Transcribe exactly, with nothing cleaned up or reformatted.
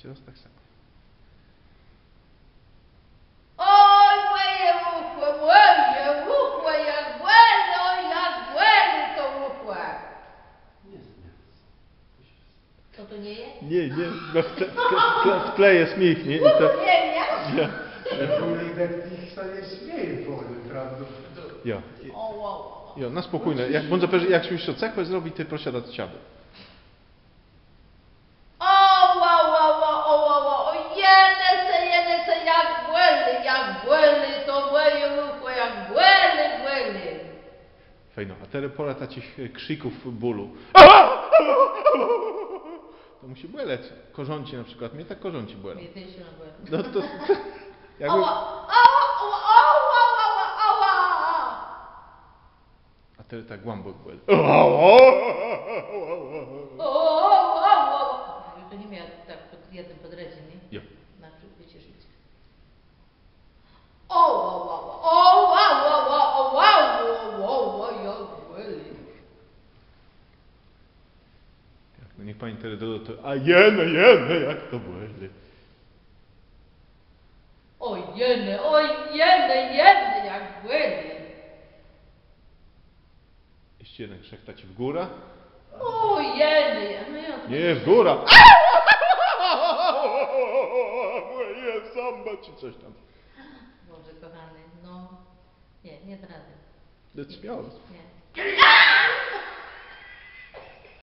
Terô tak samò. Oj, mòje ùchò, mòje ùchò, jak bòli, oj, jak bòli to ùchò. Nie zmiej sã. To to nie je? Nié, nié. No w tle, w tle, w tle, w tle je smiéch, nié? I to... Nié, nié. Nié. Człowiek ich sobie śmieje, bòli, prawda? Jo. O, wow. Jo, na spòkójno. Jak bãdze, jak sã ju cëchò zrobi, tej proszã dac siadnąc. O, wow, wow, wow, o, wow, wow, o, jenë sã, jenë sã, jak bòli, jak bòli to mòje ùchò, jak bòli, bòli. Fejno, a terô pôrã taczich, e, krzików bólu. To mùszi bòlec. Kòrzãczi na przikłôd. Mie tak kòrzãczi bòlą. Mie téż sã bòlą. No to, to jakbë... Ała, ała, ała, ała, ała, ała, ała. A terô tak głãbòkò bòlą. Ała, ała, ała, ała. Ała, ała, ała. Ju to nie miała tak pòd jednym pòdrãczim, nié? Jo. Na przód wëcëszëc. O, ła, ła, ła, o, ła, ła, ła, o, ła, ła, ła, ła, jak bòli. Jak, no niech pani terô doda to, a jenë, jenë, jak to bòli. O jenë, o jenë, jenë, jak bòli. Jesz jeden krzik taczi w górã. O jenë, jenë, no jak... Nié, w górã. Mòje zãbë czë cos tam. Boże kòchóny, no. Nié, nie dô radë. No, smiało. Nié.